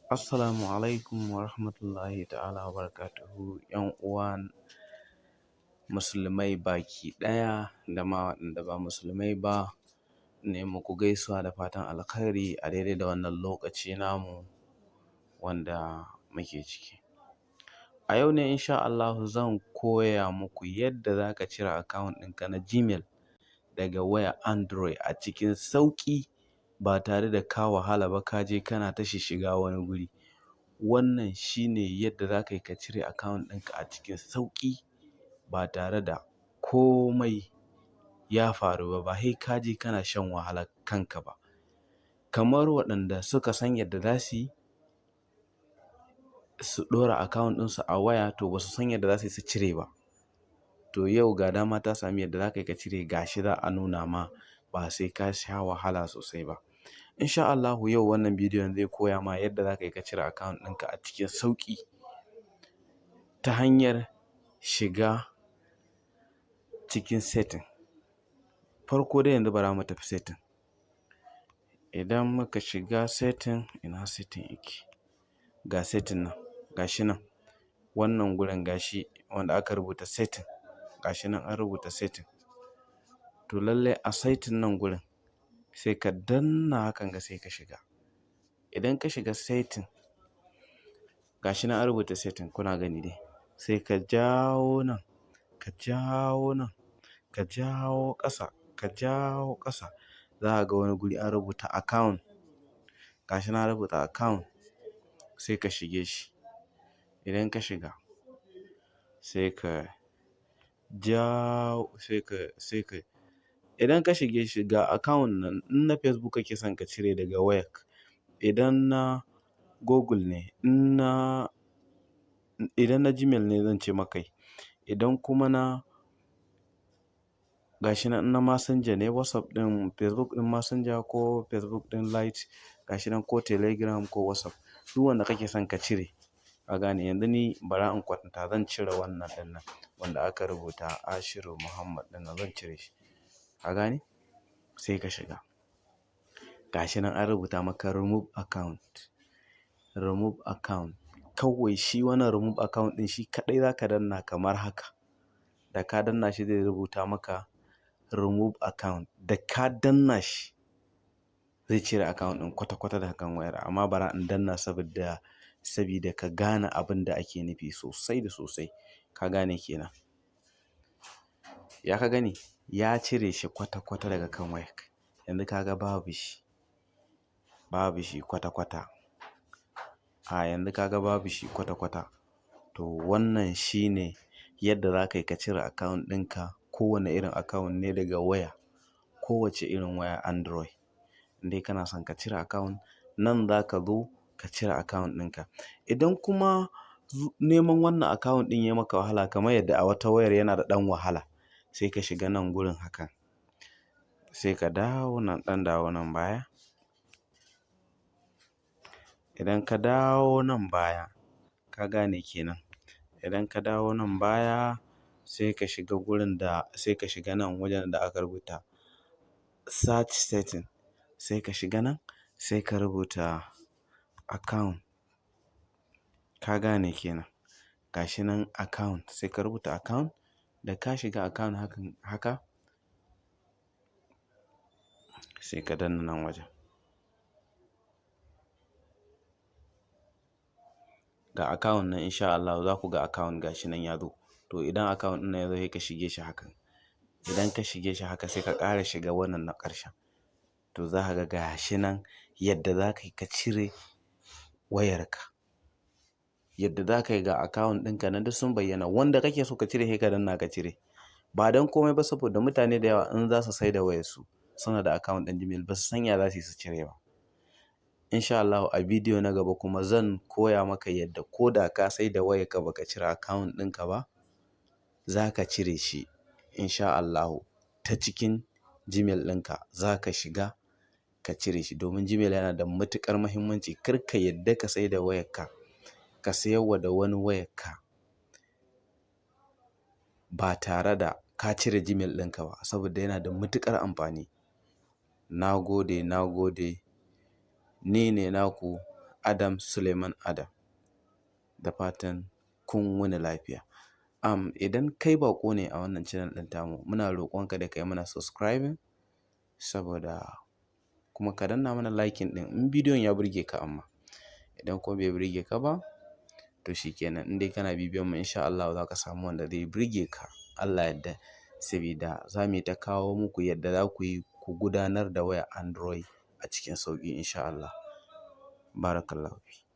Assalamu alaikum wa rahmatullahi ta'ala wa barakatuhu. ‘Yan uwa musulmai baki ɗaya da ma waɗanda ba musulmai ba, ina muku gaisuwa da fatan alkhairi a daidai da wannan lokaci namu wanda muke ciki. A yau ne insha Allahu zan koya muku yadda za ka cire account ɗinka na Gmail daga wayar Android a cikin sauƙi ba tare da ka wahala ba, ka je kana ta shishiga wani guri. Wannan shine yadda za ka yi ka cire account ɗinka a cikin sauƙi ba tare da komai ya faru ba, ba sai ka je kana shan wahalar kanka ba. Kamar waɗanda suka san yadda za su yi su ɗora account ɗinsu a waya, to ba su san yadda za su yi su cire ba. To yau ga dama ta sami yadda za ka yi ka cire, ga shi za a nuna ma ba sai ka sha wahala sosai ba. Insha Allahu yau wannan bidiyon zai koya ma yadda za ka yi ka cire account ɗinka a cikin sauƙi ta hanyar shiga cikin setting. Farko dai yanzu bara mu tafi setting. Idan muka shiga setting, ina setting yake? Ga setting nan, ga shi nan. Wannan gurin ga shi wanda aka rubuta setting. Ga shi nan an rubuta setting. To lallai a setting nan gurin sai ka danna hakan ga sai ka shiga. Idan ka shiga setting, ga shi nan an rubuta setting, kuna gani dai. Sai ka jawo nan, ka jawo nan, ka jawo ƙasa, ka jawo ƙasa. Za ka ga wani guri an rubuta account. Ga shi nan an rubuta account, sai ka shige shi. Idan ka shiga sai ka jawo, sai ka idan ka shige shi, ga account nan. In na Facebook kake son ka cire daga wayarka, idan na Google ne, idan na Gmail ne zan ce maka, idan kuma na gashi nan na Messenger ne, WhatsApp ɗin Facebook ɗin Messenger ko Facebook ɗin Lite, gashi nan, ko Telegram ko WhatsApp, duk wanda kake son ka cire. Ka gane? Yanzu ni bara in kwatanta, zan cire wannan ɗin nan wanda aka rubuta Ashiru Muhammad ɗin nan, zan cire shi. Ka gane? Sai ka shiga. Gashi nan an rubuta maka remove account. Remove account. Kawai shi wannan remove account ɗin shi kaɗai za ka danna kamar haka. Da ka danna shi zai rubuta maka remove account. Da ka danna shi zai cire account ɗin kwata-kwata daga kan wayar. Amma bara in danna sabida ka gane abin da ake nufi sosai da sosai. Ka gane kenan. Ya ka gani? Ya cire shi kwata-kwata daga kan wayarka. Yanzu ka ga babu shi. Babu shi kwata-kwata. A yanzu ka ga babu shi kwata-kwata. To wannan shine yadda za ka yi ka cire account ɗinka, kowane irin account ne, daga waya. Kowacce irin waya Android. In dai kana son ka cire account, nan za ka zo ka cire account ɗinka. Idan kuma neman wannan account ɗin ya maka wahala, kamar yadda a wata wayar yana da ɗan wahala, sai ka shiga nan gurin haka. Sai ka dawo nan, ɗan dawo nan baya. Idan ka dawo nan baya, ka gane kenan. Idan ka dawo nan baya sai ka shiga gurin da sai ka shiga nan wajen da aka rubuta search setting. Sai ka shiga nan, sai ka rubuta account. Ka gane kenan. Gashi nan account, sai ka rubuta account. Da ka shiga account hakan haka, sai ka danna nan wajen. Ga account nan, insha Allahu za ku ga account, gashi nan ya zo. To idan account ɗin nan ya zo, sai ka shige shi hakan. Idan ka shige shi haka, sai ka ƙara shiga wannan na ƙarshen. To za ka ga gashi nan yadda za ka yi ka cire wayarka. Yadda za ka yi, ga account ɗinka nan duk sun bayyana. Wanda kake so ka cire sai ka danna ka cire. Ba don komai ba, saboda mutane da yawa in za su saida wayarsu suna da account ɗin Gmail, ba su san ya za su yi su cire ba. Insha Allahu a bidiyo na gaba kuma zan koya maka yadda ko da ka saida wayarka ba ka cire account ɗinka ba, za ka cire shi insha Allahu ta cikin Gmail ɗinka za ka shiga ka cire shi, domin Gmail yana da matuƙar muhimmanci. Kar ka yadda ka saida wayarka, ka sayarwa da wani wayarka ba tare da ka cire Gmail ɗinka ba, saboda yana da matuƙar amfani. Na gode, na gode. Ni ne naku Adam Suleiman Adam. Da fatan kun wuni lafiya. Idan kai baƙo ne a wannan channel ɗin tamu, muna roƙonka da ka yi mana subscribing, saboda kuma ka danna mana liking ɗin in bidiyon ya burge ka. Amma idan kuma bai burge ka ba, to shi kenan. In dai kana bibiyan mu, insha Allahu za ka samu wanda zai burge ka, Allah yadda, sabida za mu yi ta kawo muku yadda za ku yi ku gudanar da wayar Android a cikin sauƙi, insha Allah. Barakallahu fi.